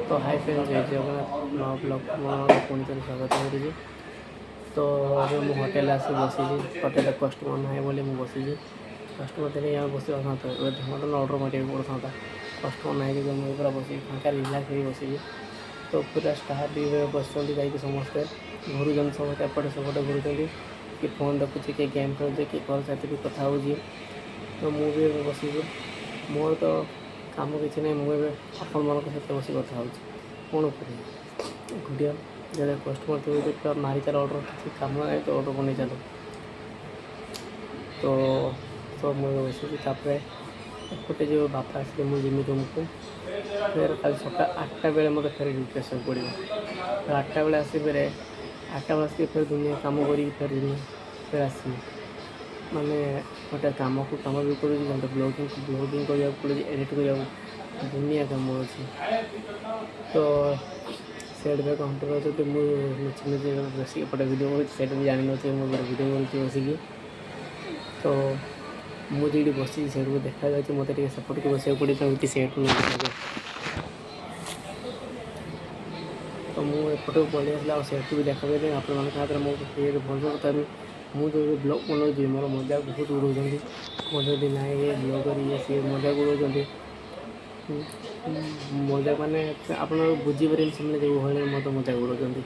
ତ high friend, ଜୟ ଜଗନ୍ନାଥ। ନୂଆ blog ପୁଣି ଥରେ ସ୍ୱାଗତ କରୁଛି। ତ ଏବେ ମୁଁ ହୋଟେଲରେ ଆସି ବସିଛି। ହୋଟେଲରେ କଷ୍ଟମର୍ ନାହିଁ ବୋଲି ମୁଁ ବସିଛି। କଷ୍ଟମର୍ ଥିଲେ ଆମେ ବସିନଥାନ୍ତା, ଏବେ ହୋଟେଲ ଅର୍ଡ଼ର ମାରିବାକୁ ପଡ଼ିଥାନ୍ତା। କଷ୍ଟମର୍ ନାହିଁ ଯେ ମୁଁ ପୁରା ବସିକି ଫାଙ୍କା ରିଲାକ୍ସ ହେଇକି ବସିଛି। ତ ପୁରା ଷ୍ଟାଫ୍ ବି ଏବେ ବସିଛନ୍ତି। ଯାଇକି ସମସ୍ତେ ଘୁରୁଛନ୍ତି, ସମସ୍ତେ ଏପଟେ ସେପଟେ ଘୁରୁଛନ୍ତି। କିଏ ଫୋନ୍ ଦେଖୁଛି, କିଏ ଗେମ୍ ଖେଳୁଛି, କିଏ କଲ୍ ସାଥିରେ ବି କଥା ହେଉଛି। ତ ମୁଁ ବି ଏବେ ବସିଛି। ମୋର ତ କାମ କିଛି ନାହିଁ, ମୁଁ ଏବେ ଆପଣମାନଙ୍କ ସହିତ ବସି କଥା ହେଉଛି। କ'ଣ କରିବି ଏକୁଟିଆ? ଯଦି କଷ୍ଟମର୍ ଥିବେ ତ ପୁରା ମାରି ଚାଲ ଅର୍ଡ଼ର। କିଛି କାମ ନାହିଁ ତ ଅର୍ଡ଼ର ବନେଇ ଚାଲ। ତ ମୁଁ ଏବେ ବସିଛି। ତାପରେ ଏପଟେ ଯେଉଁ ବାପା ଆସିଲେ, ମୁଁ ଯିମି ରୁମ୍କୁ ଫେର। କାଲି ସକାଳ 8ଟା ବେଳେ ମୋତେ ଫେର ଡ୍ୟୁଟି ଆସିବାକୁ ପଡ଼ିବ। ଫେର 8ଟା ବେଳେ ଆସି ଫେରେ 8ଟା ବେଳେ ଆସିକି ଫେର ଦୁନିଆ କାମ କରିକି ଫେର ଯିମି, ଫେର ଆସିବି। ମାନେ ଗୋଟେ କାମକୁ କାମ ବି କରୁଛି, ଗୋଟେ ବ୍ଲଗିଂ କରିବାକୁ ପଡ଼ୁଛି, ଏଡ଼ିଟ୍ କରିବାକୁ, ଦୁନିଆ କାମ ଅଛି। ତ ସେଠି ବି କମ୍ପ୍ୟୁଟର ଅଛନ୍ତି। ମୁଁ ଲୁଚି ଲୁଚି ବସିକି ଏପଟେ ଭିଡ଼ିଓ କରୁଛି। ସେଇଟା ବି ଜାଣିନଥିବେ ମୁଁ ଗୋଟେ ଭିଡ଼ିଓ କରୁଛି ବସିକି। ତ ମୁଁ ଯେଉଁଠି ବସିଛି, ସେଇଠୁ ଦେଖାଯାଉଛି। ମୋତେ ଟିକେ ସେପଟକୁ ବସିବାକୁ ପଡ଼ିବ ଯେମିତି ସେଇଠୁ ନ ଦେଖାଯାଏ। ତ ମୁଁ ଏପଟକୁ ପଳେଇ ଆସିଲି ଆଉ ସେଇଠୁ ବି ଦେଖାଯାଏ। ଆପଣମାନଙ୍କ ହାତରେ ମୋ ଇଏରେ ଭଲ କଥା। ମୁଁ ଯେଉଁ ବ୍ଲଗ୍ ବନାଉଛି, ମୋର ମଜାକ ବହୁତ ଉଡ଼ଉଛନ୍ତି। କହୁଛନ୍ତି, ନାଇଁ, ଏ ବ୍ଲଗର୍, ଇଏ ସିଏ, ମଜାକ ଉଡ଼ଉଛନ୍ତି। ମଜାକ ମାନେ ଆପଣ ବୁଝିପାରିବେନି, ସେମାନେ ଯେଉଁ ଭଳି ମୋତେ ମଜାକ ଉଡ଼ଉଛନ୍ତି।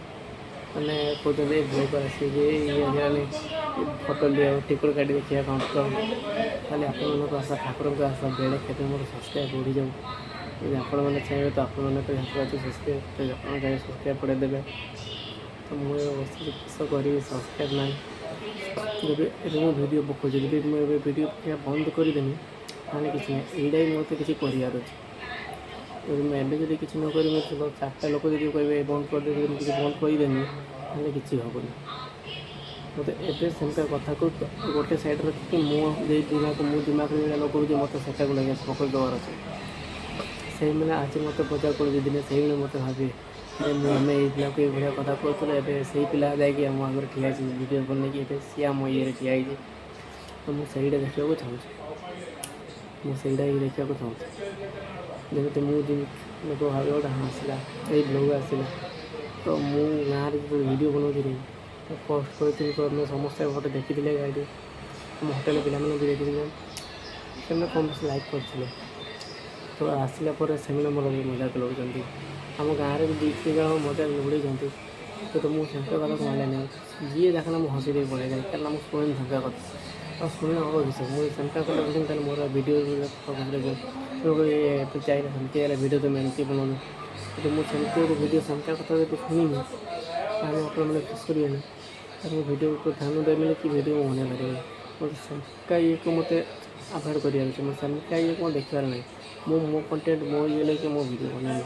ମାନେ କହୁଛନ୍ତି, ଏ ବ୍ଲଗର୍ ଆସିକି ଇଏ ହେଲାନି, ଫଟୋ ନିଅ, ଟିକଟ କାଟି ଦେଖିବା କାଉଣ୍ଟର। ଖାଲି ଆପଣମାନଙ୍କ ଆଶା, ଠାକୁରଙ୍କ ଆଶା, ବେଳେ କେବେ ମୋର ସବସ୍କ୍ରାଇବ୍ ବଢ଼ିଯାଉ। ଯଦି ଆପଣମାନେ ଚାହିଁବେ ତ ଆପଣମାନେ ଅଛି ସବସ୍କ୍ରାଇବ୍, ତ ଆପଣ ଚାହିଁବେ ସବସ୍କ୍ରାଇବ୍ ପଢ଼େଇଦେବେ। ତ ମୁଁ ଏବେ ବସିକି କିସ କରିବି? ସବସ୍କ୍ରାଇବ୍ ନାହିଁ। ଯଦି ଏବେ ମୁଁ ଭିଡ଼ିଓ ପକାଉଛି, ଯଦି ମୁଁ ଏବେ ଭିଡ଼ିଓ ପକାଇବା ବନ୍ଦ କରିଦେମି, ତାହେଲେ କିଛି ନାହିଁ। ଏଇଟା ବି ମୋତେ କିଛି କରିବାର ଅଛି। ଯଦି ମୁଁ ଏବେ ଯଦି କିଛି ନ କରିବି, ଚାରିଟା ଲୋକ ଯଦି କହିବେ ବନ୍ଦ କରିଦେ, ଯଦି ମୁଁ କିଛି ବନ୍ଦ କରିଦେମି, ତାହେଲେ କିଛି ହେବନି। ମୋତେ ଏବେ ସେମିତିକା କଥାକୁ ଗୋଟେ ସାଇଡ଼୍ ରଖିକି ମୁଁ ଯେଇ ଦିମାଗ ମୁଁ ଦିମାଗରେ ଯେଉଁଟା ଲଗାଉଛି, ମୋତେ ସେଟାକୁ ଲାଗି ଫୋକସ୍ ଦେବାର ଅଛି। ସେଇମାନେ ଆଜି ମୋତେ ମଜାକ କରୁଛି, ଦିନେ ସେଇମାନେ ମୋତେ ଭାବିବେ ଯେ ମୁଁ ଆମେ ଏଇ ପିଲାକୁ ଏଇଭଳିଆ କଥା କହୁଥିଲେ। ଏବେ ସେଇ ପିଲା ଯାଇକି ଆମ ଆଗରେ ଠିଆ ହେଇଛି ଭିଡ଼ିଓ ବନେଇକି। ଏବେ ସିଏ ଆମ ଇଏରେ ଠିଆ ହେଇଛି। ତ ମୁଁ ସେଇଟା ଦେଖିବାକୁ ଚାହୁଁଛି। ମୁଁ ସେଇଟା ହିଁ ଦେଖିବାକୁ ଚାହୁଁଛି। ଯେମିତି ମୁଁ ଯେମିତି ଲୋକ ଭାବିବେ ଗୋଟେ, ହଁ, ଆସିଲା, ଏଇ ବ୍ଲଗ୍ ଆସିଲା। ତ ମୁଁ ଗାଁରେ ଯେତେବେଳେ ଭିଡ଼ିଓ ବନାଉଥିଲି, ପୋଷ୍ଟ କରିଥିଲି, ତ ଆମେ ସମସ୍ତେ ଗୋଟେ ଦେଖିଥିଲେ। ଗାଇଡ଼ି ଆମ ହୋଟେଲ ପିଲାମାନେ ବି ଦେଖିଥିଲେ। ସେମାନେ କମ୍ ବେଶୀ ଲାଇକ୍ କରିଥିଲେ। ତ ଆସିଲା ପରେ ସେମାନେ ମୋର ବି ମଜାକ ଲଗାଉଛନ୍ତି। ଆମ ଗାଁରେ ବି ଦୁଇ ତିନି ଜଣ ମଜାକ ଉଡ଼େଇଛନ୍ତି। ତ ମୁଁ ସେମିତି କଥାକୁ ମାନେ ନାହିଁ। ଯିଏ ଦେଖିଲା, ମୁଁ ହସି ଦେଇ ପଳେଇଯାଏ, କାରଣ ମୁଁ ଶୁଣେନି ସେମିତିକା କଥା। ଆଉ ଶୁଣିଲେ ହେବ କିଛି? ମୁଁ ସେମିତିକା କଥା କହୁଛନ୍ତି, ତାହେଲେ ମୋର ଭିଡ଼ିଓ ଚାହିଁଲେ ସେମିତି ହେଲେ ଭିଡ଼ିଓ ତୁମେ ଏମିତି ବନାଉଛ। ଯଦି ମୁଁ ସେମିତି ଗୋଟେ ଭିଡ଼ିଓ ସେମିତିକା କଥା ଯଦି ଶୁଣିବି, ତାହେଲେ ଆପଣମାନେ ବିଶ୍ୱାସ କରିବେନି, ତାହେଲେ ମୁଁ ଭିଡ଼ିଓ ଉପରେ ଧ୍ୟାନ ଦେବିନି କି ଭିଡ଼ିଓ ମୁଁ ବନେଇ ପାରିବିନି। ମୋତେ ସେମିତିକା ଇଏକୁ ମୋତେ ଆଭଏଡ଼ କରିବାର ଅଛି। ମୁଁ ସେମିତିକା ଇଏକୁ ମୁଁ ଦେଖିବାର ନାହିଁ। ମୁଁ ମୋ କଣ୍ଟେଣ୍ଟ, ମୋ ଇଏ ଲାଗି ମୋ ଭିଡ଼ିଓ ବନେଇବି।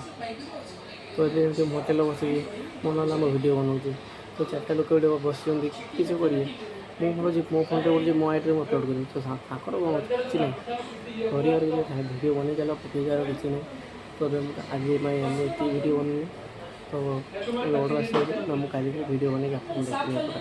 ତ ଏବେ ଏମିତି ହୋଟେଲରେ ବସିକି ମନ ହେଲା, ମୁଁ ଭିଡ଼ିଓ ବନାଉଛି। ତ ଚାରିଟା ଲୋକ ଏଠି ବସିଛନ୍ତି, କିଛି କରିବେ? ମୁଁ ଭାବୁଛି ମୋ ଫୋନ୍ରେ କରୁଛି, ମୋ ଆଇଡ଼ିରେ ମୁଁ ଅପଲୋଡ଼ କରିବି। ତ ତାଙ୍କର କ'ଣ ଅଛି? କିଛି ନାହିଁ କରିବାର, କିଛି ନାହିଁ। ଭିଡ଼ିଓ ବନେଇ ଚାଲ, ପକେଇ ଚାଲ, କିଛି ନାହିଁ। ତ ଏବେ ମୁଁ ଆଜି ପାଇଁ ମୁଁ ଏତିକି ଭିଡ଼ିଓ ବନେଇବି। ତ ଏବେ ଅର୍ଡ଼ର ଆସିବ, ମୁଁ କାଲିକି ଭିଡ଼ିଓ ବନେଇକି ଆପଣଙ୍କୁ ଦେଖିବି ପୁରା।